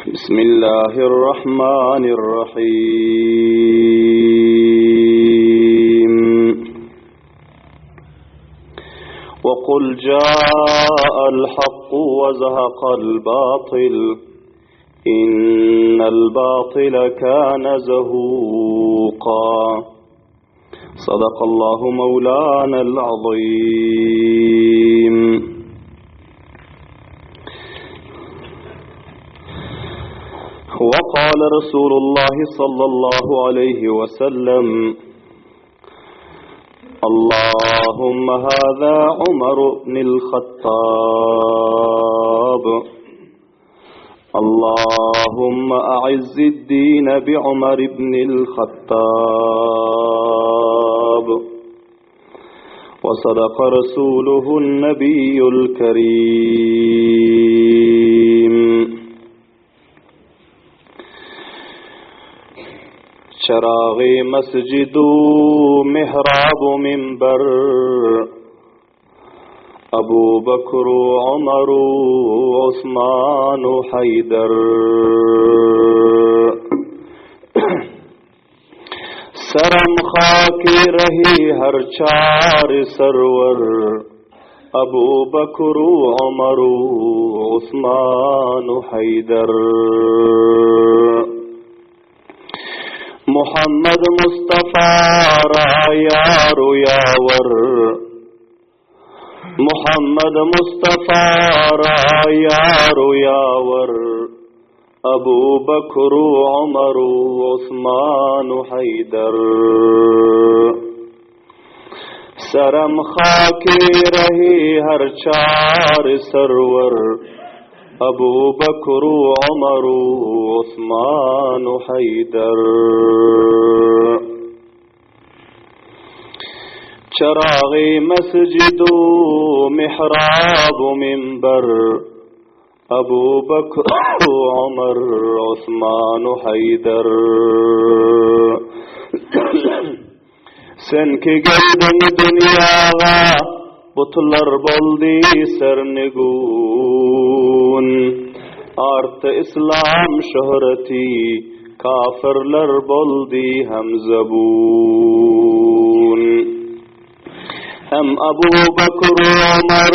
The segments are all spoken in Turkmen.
بسم الله الرحمن الرحيم وقل جاء الحق وزهق الباطل إن الباطل كان زهوقا صدق الله مولانا العظيم وقال رسول الله صلى الله عليه وسلم اللهم هذا عمر بن الخطاب اللهم أعز الدين بعمر بن الخطاب وصدق رسوله النبي الكريم چراغ مسجد و محراب و منبر ابو بکر و عمر و عثمان و حیدر سرم خاک رہی ہر چار سرور ابو بکر و عمر و عثمان و حیدر محمد مصطفى را یار و یاور محمد مصطفى را یار و یاور ابو بکر و عمر و عثمان و حیدر سرم خاک رہی ہر چار سرور ابو بکر و عمر و عثمان و حیدر چراغ مسجد و محراب و منبر ابو بکر و عمر عثمان و حیدر Sen ki geldiň dünýaga, butlar boldy sernigun. Artdy islam şöhreti, kafirler boldy hem zebun. Hem Abu Bekr Omar,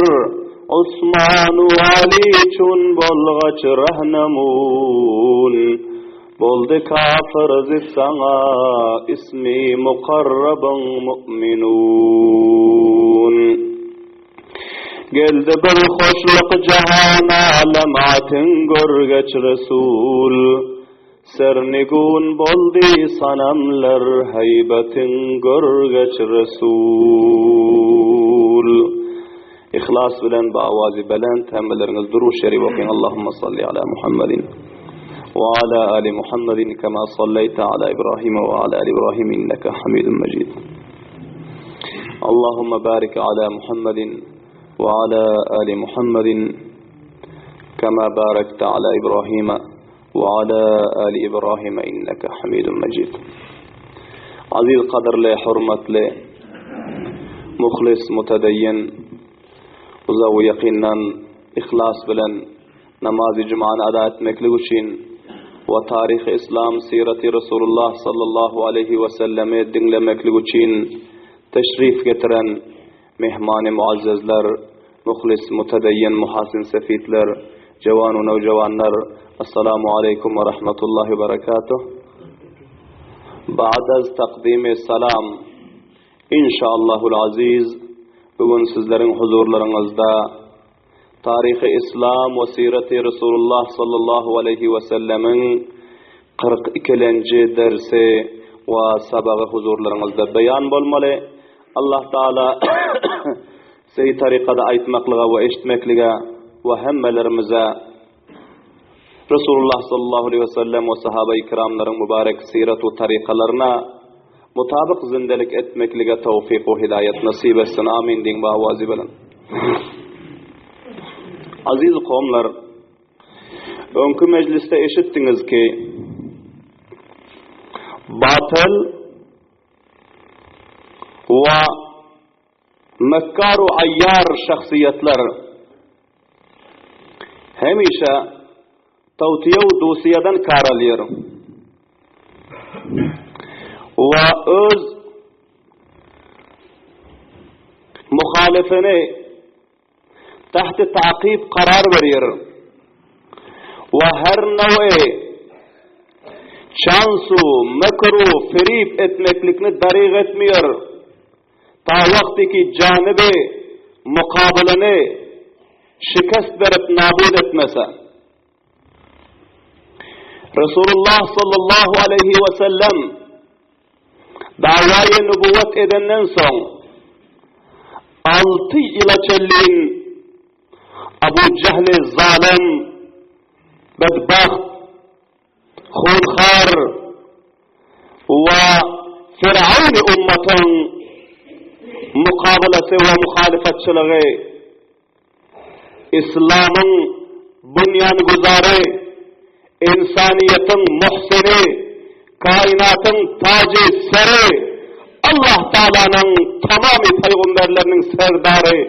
Osman Ali çün bolgaç rahnemun. Boldy kafir zid saňa ismi mukarrabyň mu'minun. Geldi bir hoşluk jahana lematyň görgeç Resul. Sernigun boldy sanamlar heýbetiň görgeç Resul. Yhlas bilen bu awazy belent hemmeleriňiz Durud şerif okyň Allahumma salli ala Muhammedin we ala ali Muhammedin kema salleýte ala Ibrahim we ala ali Ibrahim inneke Hamidun Mejid. Allahumma barik ala Muhammedin we ala ali Muhammedin kema barakte ala Ibrahim we ala ali Ibrahim inneke Hamidun Mejid. Aziz gadyrly, hormatly, muhlis, mutedeyyin, uzak we ýakyndan yhlas bilen namazy jumany ada etmeklik üçin we taryhy yslam syraty Resulullah sallallahu aleýhi we sellemi diňlemeklik üçin teşrif getiren mehmany muazzezler, muhlis, mutedeyyin, muhasin sefitler, jewan we nowjewanlar, Assalamu aleýkum we rahmetullahi we berekatuh. Ba'd az takdimi salam, Inşallahul aziz, bu gün sizleriň huzurlaryňyzda Taryhy Islam we Syreti Resulullah sallallahu aleýhi we sellemiň 42-lenji dersi we sabagy huzurlaryňyzda beýan bolmaly. Allah Taala seý tarykada aýtmaklyga we eşitmeklige we hemmelerimize Resulullah sallallahu aleýhi we sellem we sahabaýy kiramlaryň mübarek syrat we tarykalaryna mutabyk zindelik etmeklige towfyk we hidaýat nasyp etsin. Amin diýiň bu awazy bilen. Aziz kowumlar, öňki mejlisde eşitdiňiz ki, batyl we Mekkar we aýýar şahsyýetler hemişe. Tawtiýa we dusiýadan kar alýar. We öz muhalifini tahti takyp karar berýär. We her nawy çansu, mekru, ferip etmeklikni daryg etmeýär. Ta wagty ki janyby mukabylyny şikest berip nabud etmese. Resulullah sallallahu aleyhi ve sellem davaýy nubuwat edenden soň 6 ýyla çenli Abu Jahli zalym bedbaht hunhar we Firawny ummatyň mukabalasy we muhalyfatçylygy Islamyň bunýanguzary, ynsanyýetiň muhsini, kainatyň tajy seri, Allah Taalanyň tamamy pygamberleriniň serdary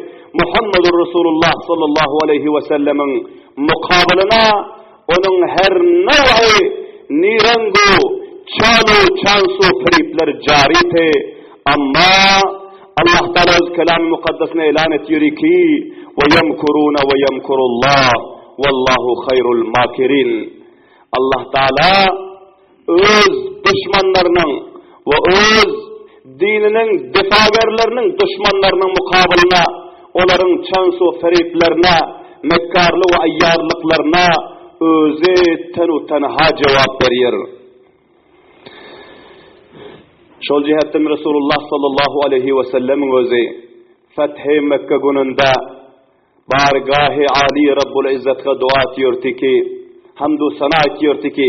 Muhammedur Resulullah sallallahu aleýhi we sellemiň mukabylyna onuň her now'i nirengu çalu çansu firipler jaryty, amma Allah Taala öz Kelamy Mukaddesinde elan etýär ki, Ve yemkuruna ve yemkurullah, vallahu hayrul makirin. Allah Taala öz duşmanlarynyň we öz dininiň difagerleriniň duşmanlarynyň mukabylyna, olaryň çansu feriplerine, mekkarly we aýýarlyklaryna özi tenu-tenha jogap berýär. Şol jihetden Resulullah sallallahu aleýhi we sellemiň özi Fethi Mekke gününde bargahy Aly Rabbul Izzatga dua etýärdi ki, hamdu sana etýärdi ki,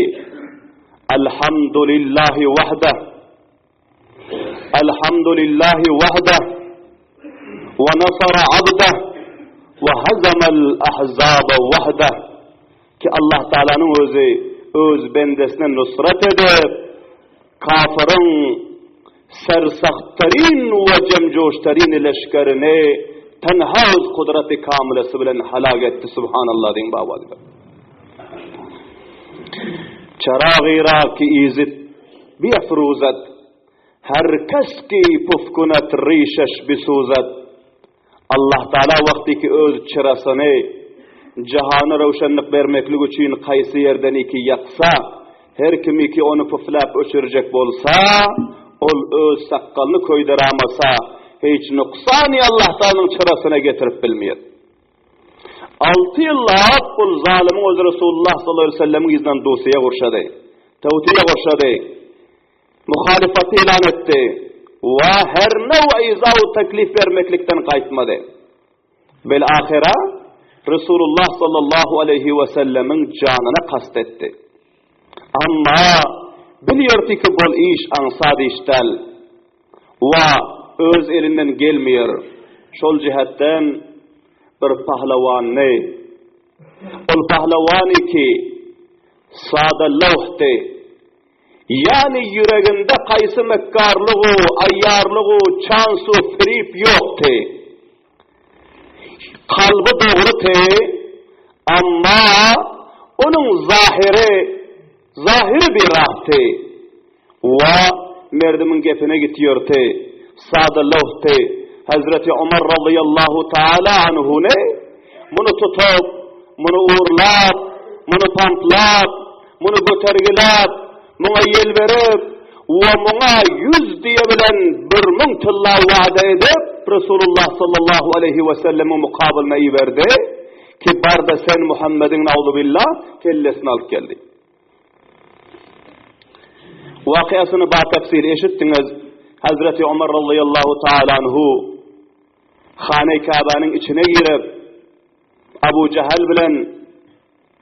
Elhamdülillahi wahda Elhamdülillahi wahda we nasara abda we hazamal ahzaba wahda Ki Allah Taalanyň özi öz bendesine nusrat edip, kafyryň sersagttaryn we jemjoştaryn leşgerini tenha öz kudraty kamylesy bilen halak etdi. Subhanallah diýiň baba. Çeragy ra ki izit biafruzat, her kes ki pufkunat rişeş bisuzat. Allah Taala wagty ki öz çyrasyny jahana röwşenlik bermeklik üçin kaýsy ýerden iki ýaksa, her kim iki ony püfläp öçürjek bolsa, ol öz sakgalyny köýdüramasa, hiç nuksany Allah Taalanyň çyrasyna getirip bilmeýär. Alty ýyllap ol zalymyň özi Resulullah sallallahu aleyhi ve sellemiň yzyndan dusyýa gurşady. Tawtiýa gurşady. Muhalyfaty elan etdi we her now yza we teklif bermeklikden gaýtmady. Bil-ahyra Resulullah sallallahu aleýhi we sellemiň janyna kast etdi. Amma bilýärdi ki bol iş aňsat iş däl we öz elinden gelmeýär. Şol jihetden bir pahlawanyny, ol pahlawany ki sada lowhdy, Ýagny ýüreginde kaýsy mekgarlygu, aýýarlygu, çansu, firip ýokdy. Kalby dogrudy, amma onuň zahyry, zahyry birahdy. Wa merdimiň gepine gitýärdi, sadalawhdy. Hezreti Omar razyýallahu taala anhuny muny tutup, muny urlap, muny pamplap, Muny götergiläp, muňa ýel berip we muňa ýüz diýe bilen 1000 tylla wada edip, Resulullah sallallahu aleýhi we sellemiň mukabylyna iberdi, ki bar-da sen Muhammediň nauzubillah kellesini alyp gel diýip. Wakyasyny batafsil eşitdiňiz. Hazreti Omar razyýallahu taala anhu Hane-i Käbäniň içine girip, Abu Jahal bilen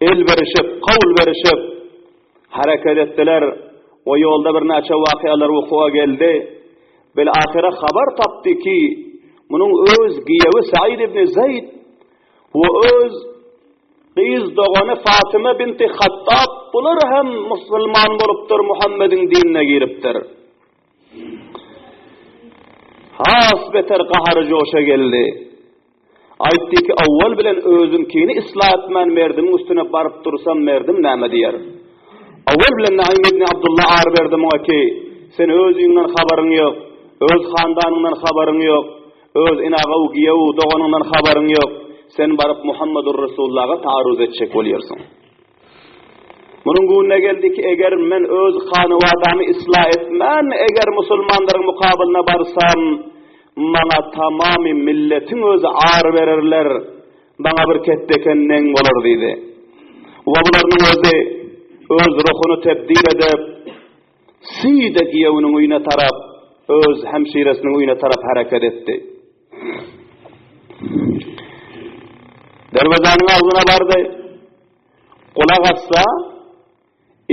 El berişip, kawl berişip, hereket etdiler we ýolda birnäçe wakyalar wukuwa geldi. Bil-ahyra habar tapdy ki, munuň öz giýewi Said ibn Zeýd we öz gyz dogany Fatyma binti Hattab bular hem musulman bolupdyr, Muhammediň dinine giripdir. Has beter gahary joşa geldi. Aýtdy ki, Owwal bilen özümkini islah etmän merdimiň üstüne baryp dursam merdim näme diýer? Owwal bilen Naim ibni Abdullah ar berdi muňa ki, Sen öz öýüňden habaryň ýok, öz handanyňdan habaryň ýok, öz inaga-u giýew-u doganyňdan habaryň ýok, sen baryp Muhammedur Resulullaha taarruz etjek bolýarsyň. Munuň gününe geldi ki, eger men öz hanywadamy islah etmän, eger musulmanlaryň mukabylyna barsam, maňa tamamy milletiň özi ar bererler, maňa bir ketdeken neň bolar diýdi. We bularynyň özi öz ruhuny tebdil edip, side giýewiniň öýüne tarap, öz hemşiresiniň öýüne tarap hereket etdi. Derwezäniň agzyna bardy. Gulak assa,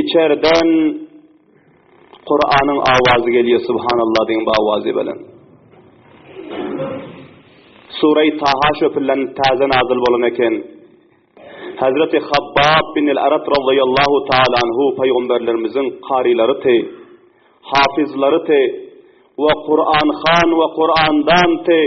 içerden Kuranyň awazy gelýär, Subhanallah diýen bu awazy bilen. Sure-i Taha şöpülen täze nazyl bolan eken. Hazreti Habbab bin el-Arat radıyallahu taala anhu peygamberlerimiziň karylary te, hafizlary te we Kur'an han we Kur'andan te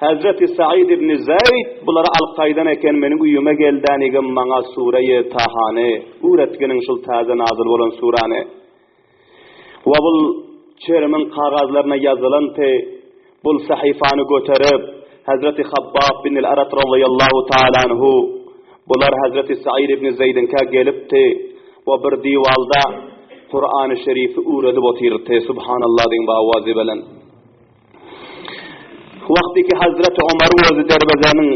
Hezreti Said ibn Zeýd bulary alyp gaýdan eken, meniň öýüme geldänigim maňa sureýi Tahany öwretginiň şul täze nazyl bolan surany. We bul çerimiň kagazlaryna ýazylan te bul sahyfany göterip Hezreti Habbab bin el-Arat razyýallahu taala anhu bular Hezreti Said ibn Zeýdiňkä gelipdi we bir diwalda Kurany Şerifi öwredip otyrdy Subhanallah diýen bu awazy bilen. Wagty ki Hazreti Omar özi derwezäniň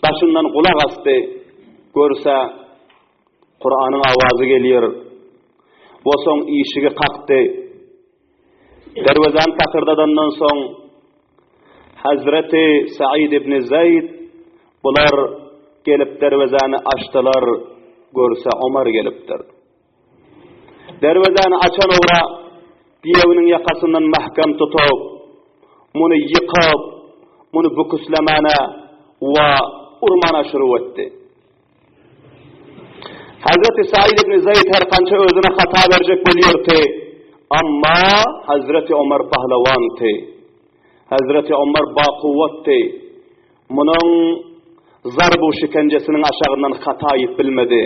daşyndan gulak asdy, görse Kuranyň awazy gelýär. We soň işigi kakdy. Derwezäni takyrdadandan soň Hazreti Said ibn Zaid bular gelip derwezäni açdylar, görse Omar gelipdir. Derwezäni açan ugra giýewiniň ýakasyndan mähkem tutup, muny ýykyp, muny büküslemäne we urmana şuruw etdi. Hazreti Said ibn Zeýd her kança özüne hata berjek bolýardy, amma Hazreti Omar pahlawandy. Hazreti Omar bakuwwatdy. Munuň zarbu şikenjesiniň aşagyndan hata iýip bilmedi.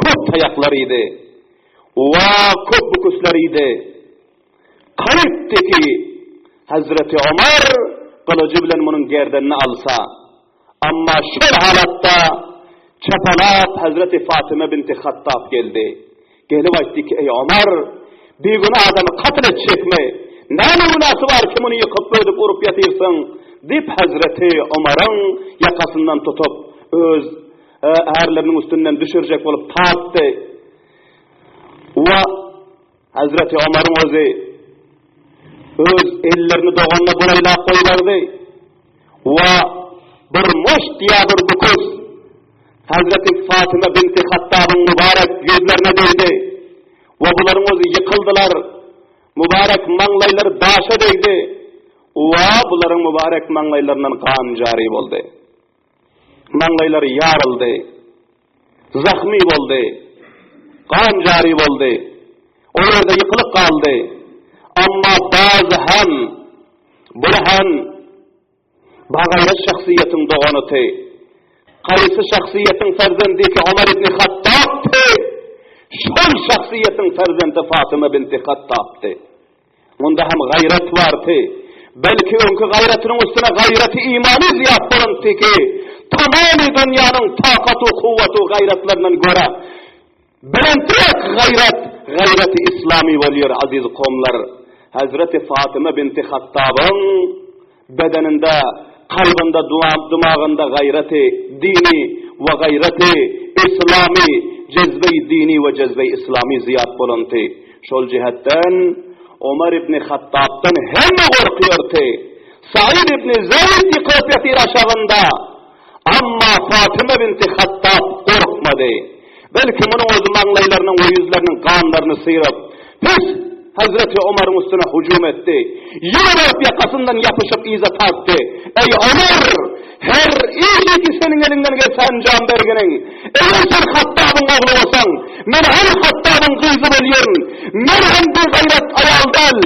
Köp taýaklar iýdi. Wa köp büküsler iýdi. Garypdy ki, Hazreti Omar gylyjy bilen munuň gerdenini alsa. Amma şol halatda çapalap Hazreti Fatyma binti Hattab geldi. Gelip aýtdy ki, Eý Omar, bigünä adamy katl etjekmi? Näme günäsi bar ki muny ýykyp ödüp urup ýatyrsyň? diýip Hazreti Omaryň ýakasyndan tutup, öz ärleriniň üstünden düşürjek bolup tartdy. We Hazreti Omaryň özi öz ellerini doganyna bulaýlap goýberdi. We bir muşt ýa bir büküz Hazreti Fatyma binti Hattabyň mübarek ýüzlerine degdi. We bularyň özi ýykyldylar. Mübarek maňlaýlary daşa degdi. We bularyň mübarek maňlaýlaryndan gan jary boldy. Maňlaýlary ýaryldy. Zahmy boldy. Gan jary boldy. Ol ýerde ýykylyp galdy. Amma bazy hem bul hem bagaýrat şahsyýetiň doganyty. Haýsy şahsyýetiň ferzendi ki Omar ibn Hattabdy, şol şahsyýetiň ferzendi Fatyma binti Hattabdy. Munda hem gaýrat bardy. Belki öňki gaýratynyň üstüne gaýraty imany zyýat bolundy ki, tamamy dünýäniň takatu, kuwwatu, gaýratlaryndan görä belenträk gaýrat, gaýraty islamy bolýar, aziz kowumlar. Hezreti Fatyma binti Hattabyň bedeninde, kalbynda, dymagynda gaýraty dini we gaýraty islamy, jezbeý dini we jezbeý islamy zyýat bolandy. Şol jihetden Omar ibn Hattabdan hemme gorkýardy. Said ibn Zeýd ýykylyp ýatyr aşagynda. Amma Fatyma binti Hattab gorkmady. Belki munuň özi maňlaýlarynyň we ýüzleriniň ganlaryny syryp, pes Hezreti Omaryň üstüne hüjüm etdi. Ýene baryp ýakasyndan ýapyşyp yza tartdy. Eý Omar! Her işi ki seniň eliňden gelse enjam berginiň. Eger sen Hattabyň ogly bolsaň, men hem Hattabyň gyzy bolýaryn. Men hem bigaýrat aýal däl.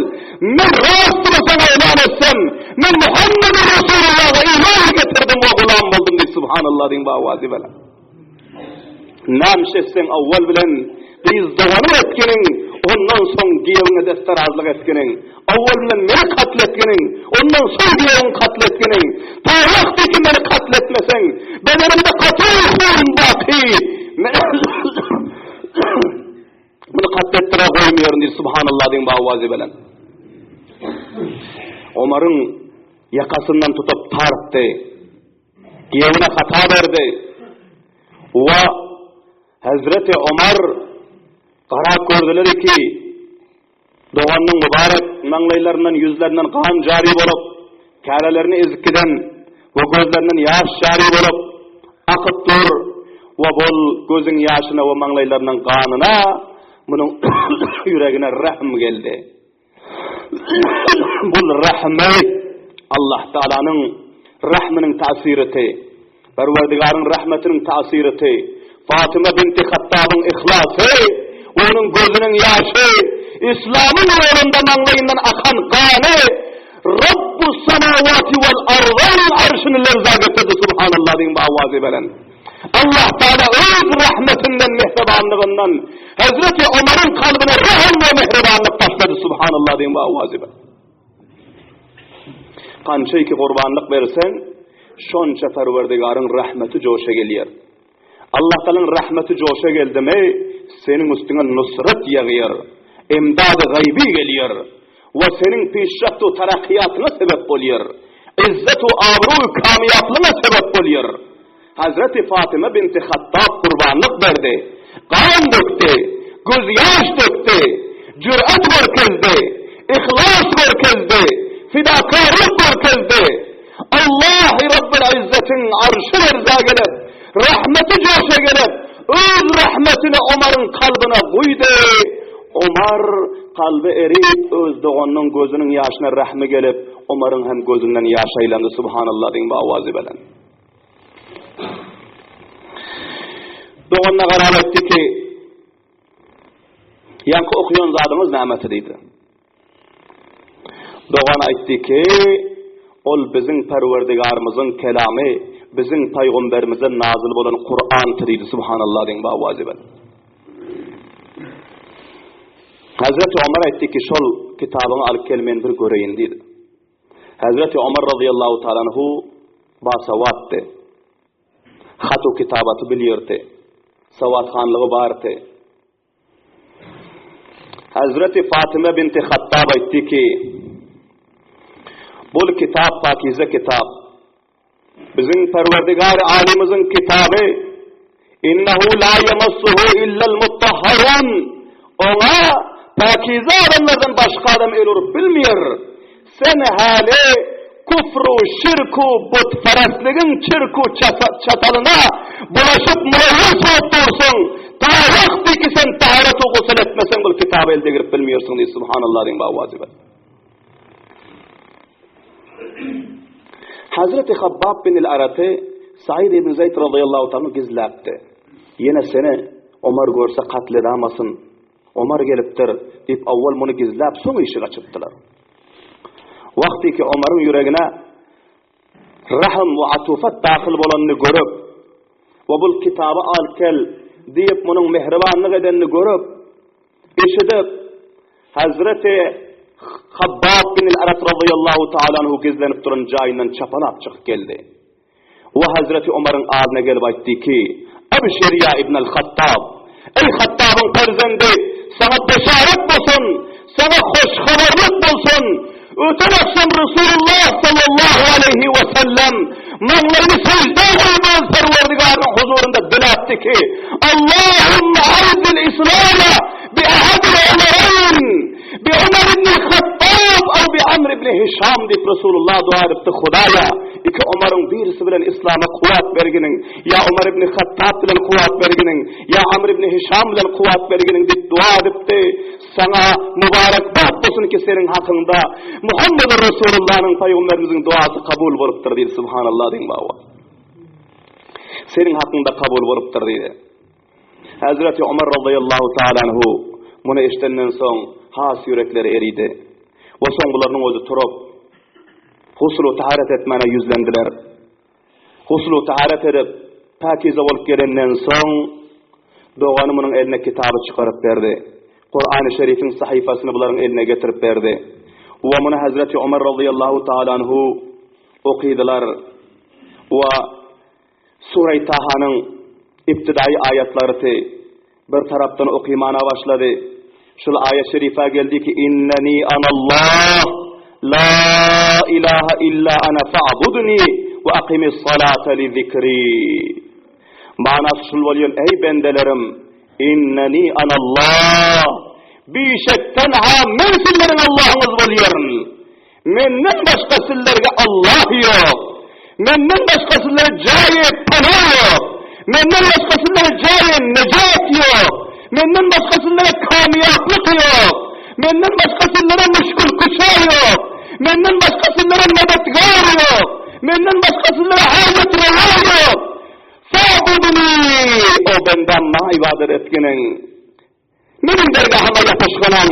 Men rastymy saňa yglan etsem. Men Muhammeden Resulullah'a iman getirdim we gulam boldum diýdi. Subhanallah diýiň bu awazy bilen. Nämiş etseň awwal bilen gyz doganyň etginiň, ondan soň giýewiňe desterazlyk etginiň. Awwal bilen meni katl etginiň, ondan soň giýewiňi katl etginiň. Ta wagty ki meni katl etmeseň, bedenimde katyr hun baky. Muny katl etdirä goýmaýaryn diýdi, subhanallah diýiň bu awazy bilen. Omaryň ýakasyndan tutup tartdy. Giýewine hata berdi. We Hazreti Omar garap gördüler ki, doganynyň mübarek maňlaýlaryndan, ýüzlerinden gan jary bolup, kälelerini ezip giden we gözlerinden ýaş jary bolup, akyp dur we bol gözüň ýaşyna we maňlaýlarynyň ganyna munuň ýüregine rähm geldi. Bul rahmy Allah Taalanyň rahmynyň täsiriti, Perwerdigaryň rahmetiniň täsiriti, Fatyma binti Hattabyň yhlasy, onuň gözüniň ýaşy, Islamyň ýolunda maňlaýyndan akan gany Rabbus samawati wal ardyň arşyny lerza getirdi subhanallah diýiň bu awazy bilen. Allah Taala öz rahmetinden, mehribanlygyndan Hazreti Omaryň kalbyna rahim we mehribanlyk taşlady subhanallah diýiň bu awazy bilen. Kança iki gurbanlyk berseň, şonça Perwerdigaryň rahmeti joşa gelýär. Allah Taalanyň rahmeti joşa geldimi, seniň üstüňe nusrat ýagýar, imdady gaýby gelýär we seniň pişraftu tarakyýatyňa sebäp bolýar, izzet we abruý kamýaplygyňa sebäp bolýar. Hazreti Fatyma binti Hattab gurbanlyk berdi, gan dökdi, gözýaş dökdi, jürat görkezdi, yhlas görkezdi, fidakarlyk görkezdi. Allahy Rabbul Izzetiň arşy lerza gelip, rahmeti joşa gelip, öz rahmetini Omaryň kalbyna guýdy. Omar kalby erip, öz doganynyň gözüniň ýaşyna rahmy gelip, Omaryň hem gözünden ýaş aýlandy, Subhanallah diýiň bu awazy bilen. Doganyna garap aýtdy ki, Ýaňky okaýan zadyňyz nämesi diýdi. Dogan aýtdy ki, ol biziň Perwerdigarymyzyň kelamy, biziň paýgamberimize nazyl bolan Kur'andyr diýdi. Subhanallah diýiň bu awazy bilen. Hazreti Omar aýtdy ki, şol kitabyňy alyp gel men bir göreýin diýdi. Hezreti Omar razyýallahu taala anhu basawatdy. Hat-u kitabaty bilýärdi. Sawathanlygy bardy. Hezreti Fatyma binti Hattab aýtdy ki, Bul kitap pakize kitap. Biziň Perwerdigary Alymyzyň kitaby Innehu la ýemassuhu illel mutahharun Oňa päkize adamlardan başga adam el urup bilmeýär. Sen häli kufru, şirku, butperestligiň çirku çatalyna bulaşyp mulawwes bolup dursuň. Ta wagty ki sen taharatu gusul etmeseň bul kitaba el degirip bilmeýärsiň diýdi. Subhanallah diýiň bu Hazreti Habbab bin el-Araty Said ibn Zeýd razyýallahu taala gizläpdi. Ýene seni Omar görse katl edamasyn. Omar gelipdir diýip awwal muny gizläp soň işik açypdylar. Wagty ki Omaryň ýüregine rahm we atufat dahyl bolanyny görüp we bul kitaby al kel diýip munuň mehribanlyk edenini görüp Eşidip, Hazreti Habbab bin el-Arat razyýallahu taala anhu gizlenip duran jaýyndan çapalap çykyp geldi. We Hazreti Omaryň adyna gelip aýtdy ki, Ebşir ýa ibn el-Hattab! Eý Hattabyň perzendi, saňa beşaret bolsun, saňa hoş habarlyk bolsun! Öten agşam Resulullah sallallahu aleýhi we sellem maňlaýyny seždä goýup öz Perwerdigarynyň huzurynda diläpdi ki, Allahumma a'izil islama bi ahadil Umarayn, bi Umar ibn Hattab aw bi Amr ibn Hişam diýip Resulullah dua edipdi, Hudaýa, iki Omaryň birisi bilen islama kuwwat berginiň, ýa Umar ibn Hattab bilen kuwwat berginiň, ýa Amr ibn Hişam bilen kuwwat berginiň diýip dua edipdi. Saňa mubarakbat bolsun ki seniň hakyňda Muhammedur Resulullanyň paýgamberimiziň duasy kabul bolupdyr diýdi subhanallah diýiň baba. Seniň hakyňda kabul bolupdyr diýdi. Hazreti Omar radıyallahu taala anhu muny eşidenden soň has ýürekleri eridi. We soň bularynyň özi turup. Gusl-u taharet etmäne ýüzlendiler. Gusl-u taharet edip, päkize bolup gelenden soň, dogany munuň eline kitaby çykaryp berdi. Kurany Şerifiň sahypasyny bularyň eline getirip berdi. We muny Hazreti Omar razyýallahu taala anhu okydylar. We Sure-i Tahanyň ibtidaýy aýatlaryty bir tarapdan okymana başlady. Şul aýat şerife geldi ki, Inneni anallah, la ilaha illa ana fa'budni we aqimis salata li zikri. Manasy şul bolýan, eý bendelerim, inneni anallah, bişek tenha men sizleriň Allahyňyz bolýaryn. Menden başga sizlerge Allah ýok. Menden başga sizlere jaýy pena ýok. Menden başga sizlere jaýy nejat ýok. Menden başga sizlere kamýaplyk ýok. Menden başga sizlere müşkül kuşa ýok. Menden başga sizlere medetgar ýok. Menden başga sizlere hajat rewa ýok. Fa'buduni, o bendem maňa ibadet etginiň. Meniň dergahyma ýapyşgynyň,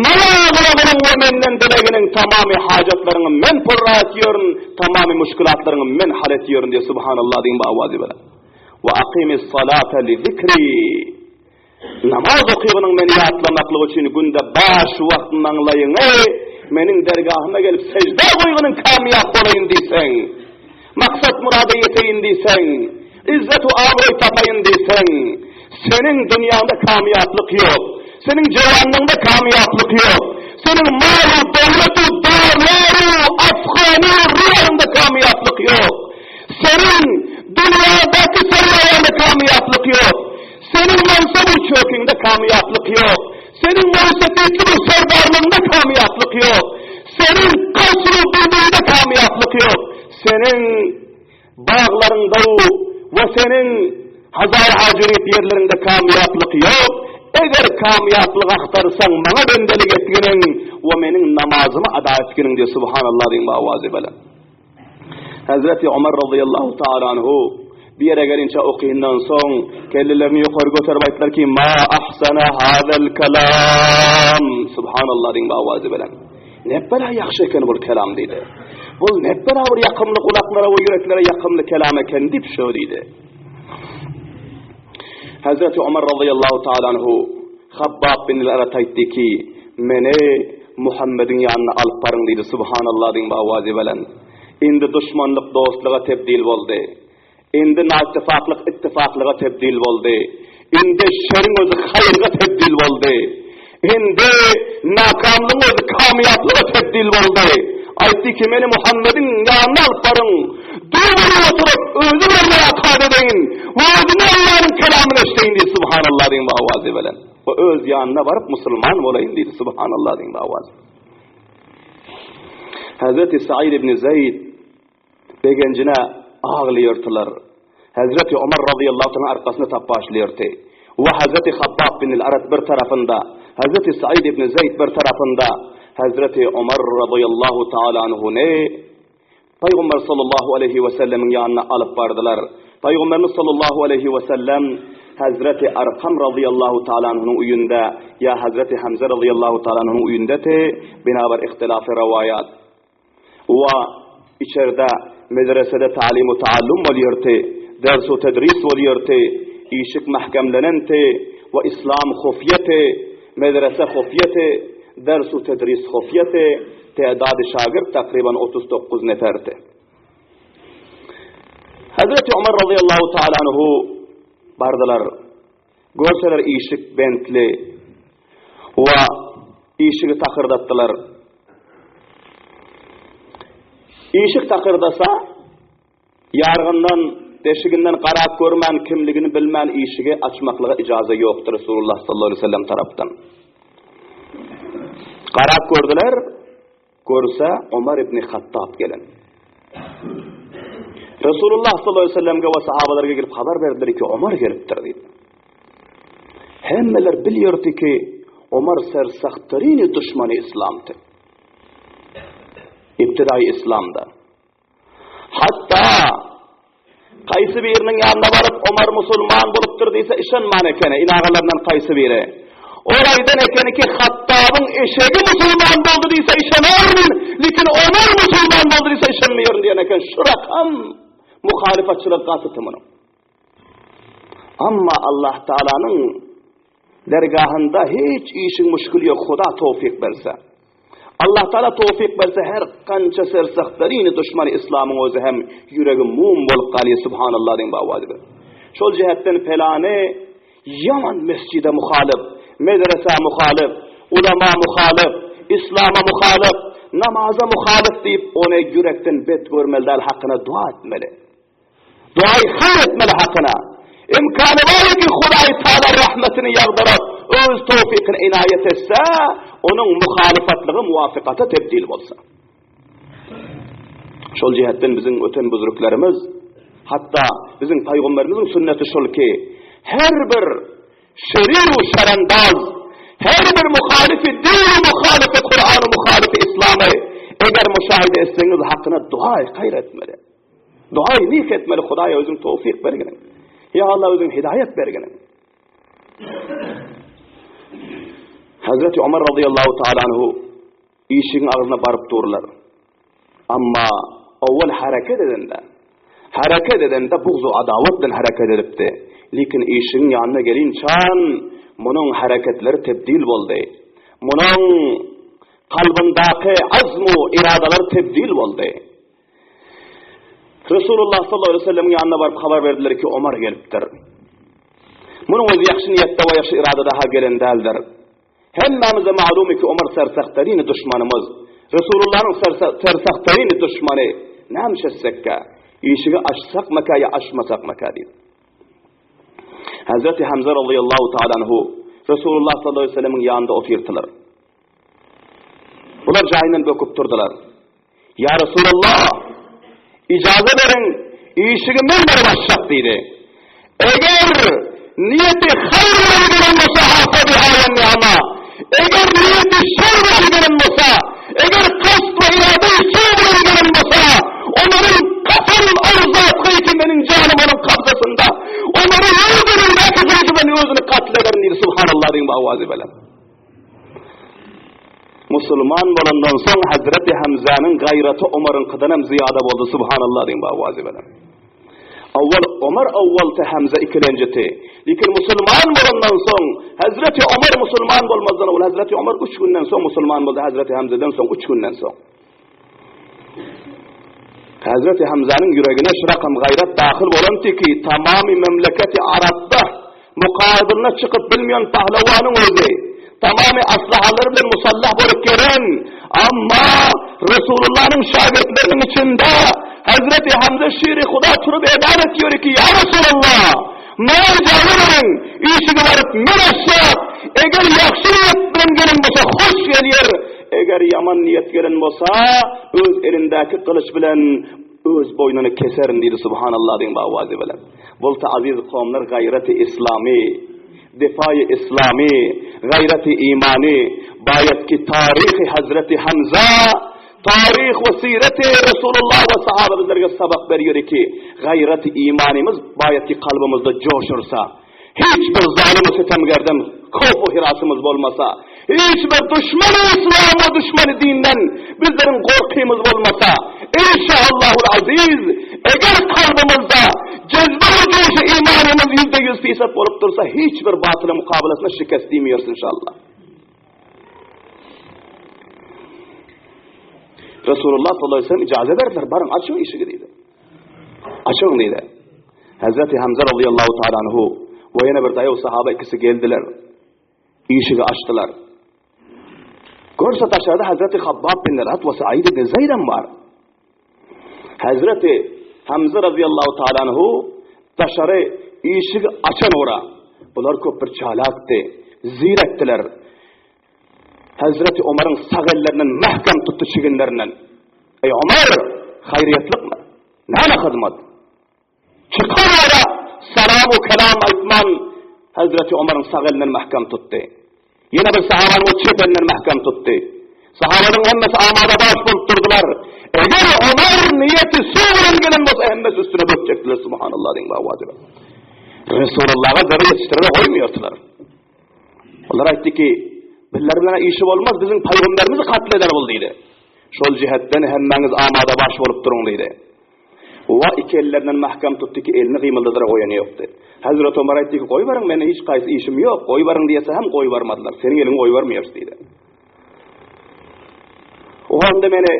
maňa gulagynyň we menden dileginiň tamamy hajatlaryňy men purra etýärin, tamamy muşkilatlaryňy men hal etýärin diýip subhanallah diýen bu awazy bilen. Wa aqimis salata li zikri. Namaz okygynyň meni ýatlamaklyk üçin günde baş wagt maňlaýyňy meniň dergahyma gelip seždä goýgynyň kamýap bolaýyn diýseň, Maksat-murada ýeteýin diýseň, yzzet-u abraý tapaýyn diýseň, seniň dünýäňde kamýaplyk ýok, seniň jewanlygyňda kamýaplyk ýok, seniň mal-u döwlet-u darlar-u afgany-u ruwaryňda kamýaplyk ýok, seniň dünýädäki sermaýaňda kamýaplyk ýok, seniň mansap-u çökiňde kamýaplyk ýok, seniň mansapetli bir serdarlygyňda kamýaplyk ýok, seniň kasr-u bildiňde kamýaplyk ýok, seniň baglaryňda we seniň hazarha jürip ýerleriňde kamýaplyk ýok, eger kamýaplyk agtarsaň maňa bendelik etginiň we meniň namazymy ada etginiň diýip subhanallah diýiň bu awazy bilen. Hazreti Omar radıyallahu taala anhu bir ýere gelinçe okyndan soň kellelerini ýokary göterip aýtdylar ki ma ahsana hazal kalam subhanallah diýiň bu awazy bilen. Ne bela ýagşy eken bul kelam diýdi. Bul ne bela bir ýakymly gulaklara we ýüreklere ýakymly kelam eken diýip şo diýdi. Hazreti Omar radıyallahu taala anhu Habbab bin Al-Arat aýtdy ki, meni Muhammediň ýanyna alyp baryň diýdi. Subhanallah diýiň bu awazy bilen. Indi duşmanlyk dostluga tebdil boldy. Indi naittifaklyk ittifaklyga tebdil boldy. Indi şeriň özi haýyrga tebdil boldy. Indi nakamlygyň özi kamýaplyga tebdil boldy. Aýtdy ki, meni Muhammediň ýanyna alyp baryň. Dogry oturyp, özi bilen mulakat edeýin we özüne Allanyň kelamyny eşdeýin diýdi. Subhanallah diýiň bu awazy bilen. We öz ýanyna baryp musulman bolaýyn diýdi. Subhanallah diýiň bu awazy. Hazreti Said ibn Zeýd Begenjine aglaýardylar. Hezreti Omar razyýallahu taala arkasyna tapbaşlaýardy. We Hezreti Habbab bin al-Arat bir tarapynda, Hezreti Said ibn Zeýd bir tarapynda, Hezreti Omar razyýallahu taala anhuny Pygamber sallallahu aleýhi we sellemiň ýanyna alyp bardylar. Pygamberimiz sallallahu aleýhi we sellem Hezreti Arkam razyýallahu taala anhunyň öýünde ýa Hezreti Hamza razyýallahu taala anhunyň öýündedi, bina bir ihtilafy rowaýat. Wa içerde medresede talim-u taallum bolýardy, ders-u tedris bolýardy, işik mähkemlenenti we islam hufiýeti, medrese hufiýeti, ders-u tedris hufiýeti, tädady şagirt takryban 39 neferdi. Hazreti Omar razyýallahu taala anhu bardylar. Görseler işik bentli. Wa işigi takyrdatdylar. Işik takyrdasa, ýargyndan, deşiginden garap görmän, kimligini bilmän işigi açmaklyga ijaza ýokdur Resulullah sallallahu aleyhi ve sellem tarapdan. Garap gördüler, Görse, Omar ibn Hattab gelen. Resulullah sallallahu aleyhi ve sellemge we sahabalarga gelip habar berdiler ki, Omar gelipdir diýip. Hemmeler bilýärdi ki, Omar sersahtarini düşmany islamdy. Ibtidai islamda. Hatda kaýsy biriniň ýanyna baryp Omar musulman bolupdyr diýse işenman ekeni, inagalaryndan kaýsy biri. Ol aýdan ekeni ki, Hattabyň eşegi musulman boldy diýse işenerin, lekin Omar musulman boldy diýse işenmeýerin diýen eken. Şu rakam muhalyfatçylyk gatyty munuň. Amma Allah Taalanyň dergahynda hiç işiň müşgili ýok, Huda towfik berse. Allah Taala towfik berse her kança sersahtarini duşmany islamyň özi hem ýüregi mum bolup galýar subhanallah diýen bawazy. Şol jähetden pelany ýaman mesjide muhalyf, medresä muhalyf, ulama muhalyf, islama muhalyf, namaza muhalyf diýip ony ýürekden bet görmeli däl hakyna dua etmeli. Duaýy haýr etmeli hakyna. Imkany bar ki Hudaý Taala rahmetini ýagdyryp, öz towfikyny inaýat etse, onuň muhalyfatlygy muwafykata tebdil bolsa. Şol jihetden biziň öten buzruklarymyz, hatda biziň paýgamberimiziň sünneti şol ki, her bir şerir we şerendaz, her bir muhalyfy din we muhalyfy Kur'an we muhalyfy İslamy eger müşahede etseňiz hakyna duaýy haýr etmeli. Duaýy nik etmeli Hudaýa özüň towfik berginiň. Ýa Allah özüň hidaýat berginiň. Hazreti Omar radıyallahu taala anhu işigiň agzyna baryp durlar. Amma owal hereket edende, hereket edende bugz adawat bilen hereket edipdi. Lekin işigiň ýanyna gelinçan munuň hereketleri tebdil boldy. Munuň kalbyndaky azmu iradalar tebdil boldy. Resulullah sallallahu aleyhi ve sellemiň ýanyna baryp habar berdiler ki, Omar gelipdir. Munuň özi ýagşy niýetde we ýagşy iradada ha gelen däldir. Hemmämize malum ki Omar sersahtarini duşmanymyz. Resulullah'yň sersahtarini duşmany. Näme etsekkä? Işigi açsakmyka ýa açmasakmyka diýip. Hazreti Hamza radıyallahu ta'ala anhu Resulullah sallallahu aleyhi ve sellemiň ýanynda otyrdylar. Bular jaýyndan böküp turdular. Ýa Resulallah, ijaza beriň, işigi men baryp açjak diýdi. Eger niýeti haýr bilen gelen bolsa, hafa biha we ni'ma. Eger niýeti şer bilen gelen bolsa, eger kast we irade su bilen gelen bolsa, Omaryň kasam ol zatga ki meniň janym onuň kabzasynda. Omary öldürendäki gylyjy bilen özüni katl ederin diýdi. Subhanallah diýen bu awazy bilen. Musulman bolandan soň Hazreti Hamzanyň gaýraty Omaryňkydan hem zyýada boldy. Subhanallah diýen bu awazy bilen. Awwal Omar awwalty Hamza ikilenjiti. Lekin musulman bolandan soň Hazreti Omar musulman bolmazdan owal Hazreti Omar 3 günden soň musulman boldy Hazreti Hamzadan soň 3 günden soň. Hazreti Hamzanyň ýüregine şu rakam gaýrat dahyl bolan ki, tamamy memleketi Arapda mukabylyna çykyp bilmeýän pahlawanyň özi, tamamy aslahalar bilen musallah bolup gelen, amma Resulullah'yň şagirtleriniň içinde Hazreti Hamza şiri Huda turup elan etýär ki, ýa Resulallah, maňa ijaza beriň, işigi baryp men açjak, eger ýagşy niýet bilen gelen bolsa hoş gelýär, Eger ýaman niýet gelen bolsa, öz elindäki gylyç bilen öz boýnuny keserin diýdi Subhanallah diýen bu awazy bilen. Bolsa aziz kowumlar gaýraty islamy, difaýy islamy, gaýraty imany, baýat ki taryhy Hazreti Hamza, taryh we sireti Resulullah we sahaba bizlerge sabak berýär ki, gaýraty imanymyz baýat ki kalbymyzda joşursa, Hiç bir zalymy sitemgerden howp-u hirasymyz bolmasa, hiç bir duşmany yslam we duşmany dinden bizleriň gorkymyz bolmasa, inşaallahul aziz, eger kalbymyzda jezbe we joşy imanymyz 100% fisat bolup dursa, hiç bir batyla mukabalasyna şikest diýmeýäris inşallah. Resulullah sallallahu aleyhi ve sellem ijaza berdiler, baryň açyň işigi diýdi. Açyň diýdi. Hazreti Hamza radıyallahu ta'ala anhu we ýene bir daýaw sahaba ikisi geldiler. Işigi açdylar. Görse daşarda Hazreti Habbab bin Rat we Said ibn Zeyd hem bar. Hazreti Hamza radıyallahu ta'ala anhu daşary işigi açan ora. Bular köp bir çalakdy, zirekdiler. Hazreti Omaryň sag ellerinden mähkem tutdy çiginlerinden. Ey Omar, haýryýetlikmi? Näme hyzmat? Çykan ora salam-u kelam aýtman Hazreti Omaryň sag elinden mähkem tutdy. Ýene bir sahabanyň o çep elinden mähkem tutdy. Sahabalaryň hemmesi amada baş bolup durdular. Eger Omar niýeti su bilen gelen bolsa hemmesi üstüne bökjekdiler. Subhanallah diýen bu awazy. Resulullah'a zerre ýetişdirebe goýmaýardylar. Olar aýtdy ki, Bizler bilen işi bolmaz, biziň paýgamberimizi katl eder bul diýdi. Şol jihetden hemmäňiz amada baş bolup duruň diýdi. Wa iki ellerinden mähkem tutdy ki, elini gymyldadyra goýany ýokdy. Hazreti Omar aýtdy ki, goýberiň, meniň hiç haýsy işim ýok, goýberiň diýse hem goýbermediler. Seniň eliňi goýbermeýäris diýdi. Onda meni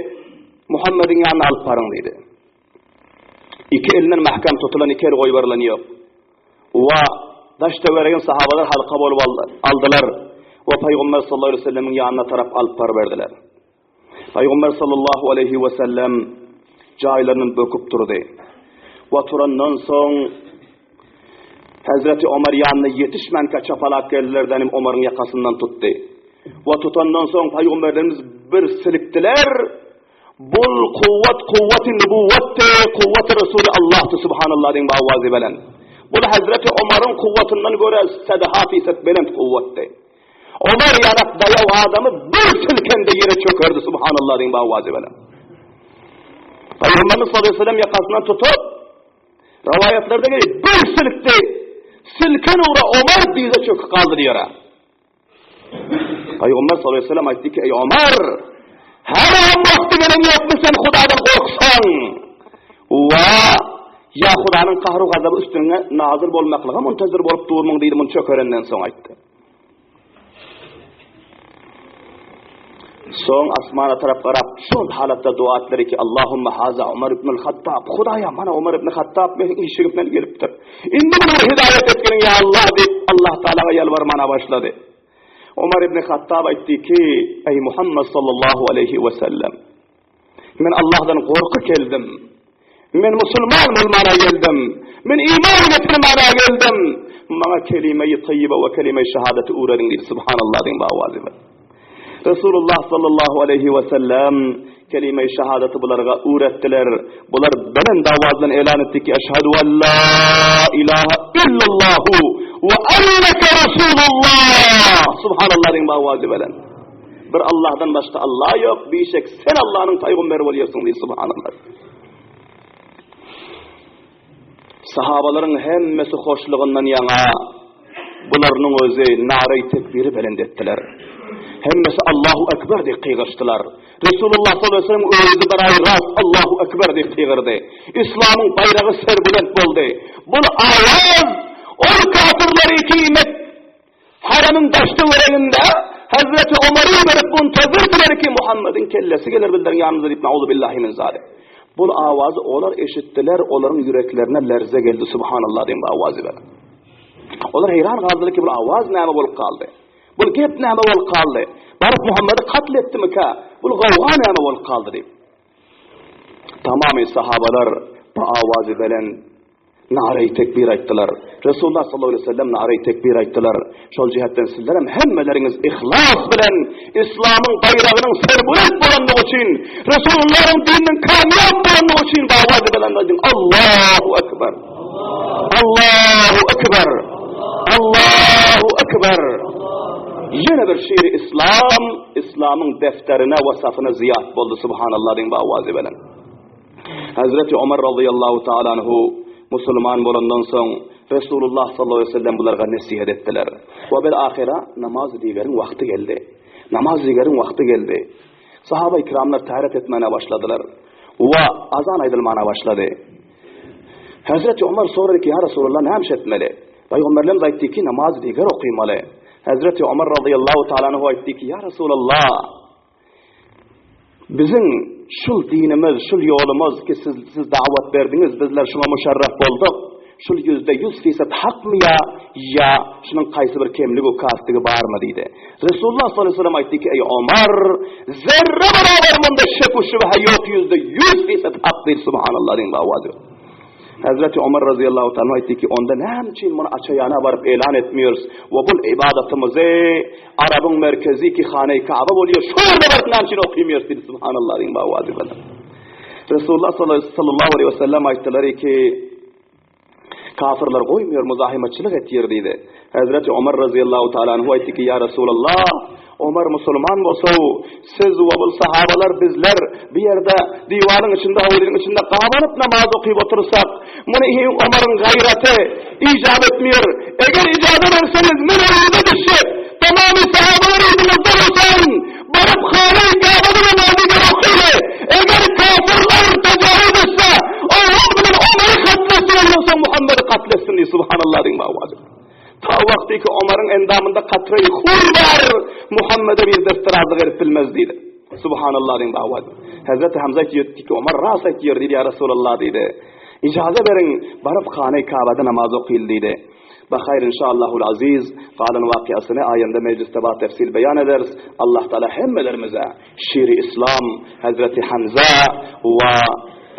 Muhammediň ýanyna alyp baryň diýdi. Iki elinden mähkem tutulan iki eli goýberilen ýok. Wa daş töweregin sahabalar halka bolup aldylar. We Pygamber sallallahu aleyhi ve sellemiň ýanyna tarap alyp baryberdiler. Pygamber sallallahu aleyhi ve sellem jaýlaryndan böküp turdy. We turandan soň Hazreti Omar ýanyna ýetişmänkä çapalap geldiler, denim Omaryň ýakasyndan tutdy. We tutandan soň Pygamberimiz bir silkdiler. Bul kuwwat kuwwaty nubuwwatdy, kuwwaty Resuly Allahdy subhanallah diýiň bawazy bilen. Bul Hazreti Omaryň kuwwatyndan görä sadaha fisat belent kuwwatdy. Omar ýanak daýaw adamy bir silkende ýere çökerdi subhanallah diýiň bawazy bilen. Pygamberimiz sallallahu aleyhi ve sellem ýakasyndan tutup Rowaýatlarda gelýär, bir silkdi. Silken ugra Omar dyza çöküp galdy diýär. Pygamber sallallahu aleyhi ve sellem aýtdy ki, ey Omar, haram wagty gelen ýokmy sen Hudadan gorksaň? Wa ýa Hudanyň gahru gazaby üstüňe nazil bolmaklyga muntazir bolup durmuň diýdi, muny çökerenden soň aýtdy. Soň asmana tarap garap, şol halatda dua etdiler ki, Allahumma haza Umar ibn al-Hattab. Hudaýa, mana Umar ibn Hattab meniň işigimden gelipdir. Indi muny hidaýat etgin ýa Allah diýip, Allah Taalaga ýalbarmana başlady. Umar ibn Hattab aýtdy ki, Eý Muhammed sallallahu aleyhi we sellem, men Allahdan gorky geldim. Men musulman bolmana geldim. Men iman getirmäne geldim. Maňa kelime-i taýýibe we kelime-i şehadeti öwrediň diýdi. Subhanallah diýiň bawazy bilen. Resulullah sallallahu aleyhi we sellem kelime-i şehadeti bularga öwretdiler. Bular belent awaz bilen elan etdi ki, Eşhedü en la ilaha illallahu we enneke Resulullah. Subhanallah diýiň bawazy bilen. Bir Allahdan başga Allah ýok, bişek sen Allahnyň paýgamberi bolýarsyň diýdi subhanallah. Sahabalaryň hemmesi hoşlugyndan ýaňa bularynyň özi naraý tekbiri belent etdiler. Hemmesi Allahu Ekber diýip gygyryşdylar. Resulullah sallallahu aleyhi ve sellem özi bir aý rast Allahu Ekber diýip gygyrdy. Islamyň baýragy serbülent boldy. Bu awaz ol kafirleri kiýmek Haremiň daş-töwereginde Hazreti Omary görüp muntazirdiler ki, Muhammediň kellesi geler bizleriň ýanymyza diýip, nauzubillahi min zalik. Bul awazy olar eşitdiler, olaryň ýüreklerine lerze geldi, subhanallah diýen bu awazy bilen. Olar heýran galdylar ki, bul awaz näme bolup galdy? Bul gep näme bolup galdy? Baryp Muhammedi katl etdimikä? Bul gowga näme bolup galdy diýip. Tamamy sahabalar bu awazy bilen Naraýy tekbir aýtdylar. Resulullah sallallahu aleýhi we sellem naraýy tekbir aýtdylar. Şol jihetden sizler hem hemmeleriňiz yhlas bilen Islamyň baýragynyň serbulent bolandygy üçin, Resulullahyň dininiň kamýap bolandygy üçin dawat bilen aýdyň Allahu ekber. Allahu ekber. Allahu ekber. Ýene bir şiri Islam, Islamyň defterine we safyna zyýat boldy subhanallah diýiň bu awazy bilen. Hazreti Omar razyýallahu taala anhu musulman bolandan soň Resulullah sallallahu aleyhi ve sellem bularga nesihat etdiler. We bil ahyra namaz digeriň wagty geldi. Namaz digeriň wagty geldi. Sahaba ikramlar täret etmäne başladylar. We azan aýdylmana başlady. Hazreti Omar sorady ki, Ya Resulullah näme iş etmeli? Pygamberlerimiz aýtdy ki, namaz diger okymaly. Hazreti Omar razyýallahu taala anhu aýtdy ki, Ya Resulullah Biziň şul dinimiz, şul ýolumyz ki siz, siz dawat berdiňiz, bizler şuňa müşerref bolduk. Şul 100% fisat hakmy ýa ýa şunuň haýsy bir kemligi, kastigi barmy diýdi. Resulullah sallallahu aleyhi ve sellem aýtdy ki, ey Omar, zerre beraber munda şek we şübhe ýok, 100% fisat hak diýdi, subhanallah diýin bawazy. Hazreti Omar razyýallahu taala aýtdy ki, onda näme üçin muny açaýana baryp elan etmiýorys we bul ibadatymyzy Arabyň merkezi ki Hane-i Kaaba bolýar, şo ýerde baryp näme üçin okymýarys diýdi, subhanallah diýin bawazy bilen. Resulullah sallallahu aleyhi ve sellem aýtdylar ki, kafirler goýmuyor, muzahimatçylyk etýär diýdi. Hazreti Omar razyýallahu taala anhu aýtdy ki, ýa Resulallah, Omar musulman bolsa, siz we bul sahabalar bizler bu ýerde diwaryň içinde, howlynyň içinde gabanyp namaz okyp otursak, muny Omaryň gaýraty ijap etmeýär. Eger ijaza berseňiz, men öýüme düşjek. ýanymyzda bolsaň, baryp Hanaý Käbede namazy okaýly. Eger kafirler tejawüz etse, owal bilen Omary katl etsin, ondan soň Muhammedi katl etsin diýdi. Subhanallah diýiň babaja. Ta wagty ki Omaryň endamynda katreý hur bar, Muhammede bir desterazlyk edip bilmez diýdi. Subhanallah diýiň babaja. Hazreti Hamza aýtdy ki, Omar ras aýtýar diýdi, ýa Resulallah diýdi. Ijaza beriň, baryp Hanaý Käbede namaz okaýly diýdi. Bahaýr inşaallahul aziz galan wakyasyny aýanda mejlisde ba tefsil beýan ederis. Allah Taala hemmelerimize şiri islam Hazreti Hamza we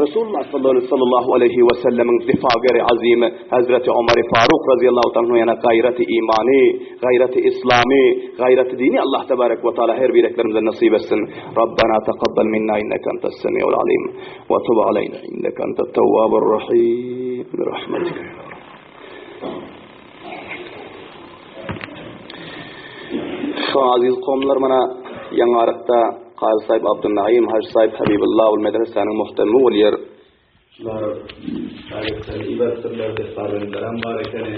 Resulullah sallallahu aleýhi we sellemiň difageri azymy Hazreti Omary Faruk razyýallahu taala ýana gaýraty imany, gaýraty islamy, gaýraty dini Allah tebarek we taala her bireklerimize nasip etsin. Rabbana takabbal minna inneke entes semiul alim we tub aleyna inneke entet tewwabur rahim. Bi rahmetike ya Rabb. Şu aziz kowumlar mana ýaňarykda Kazy Saýyp Abdulnaim, Hajy Saýyp Habibulla ol medresäniň muhtemi bolýar. Şular şägirtleri iberipdirler, destarbendilerem bar ekeni.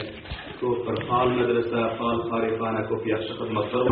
Köp bir fal medrese, fal karyhana köp ýagşy hyzmatlar.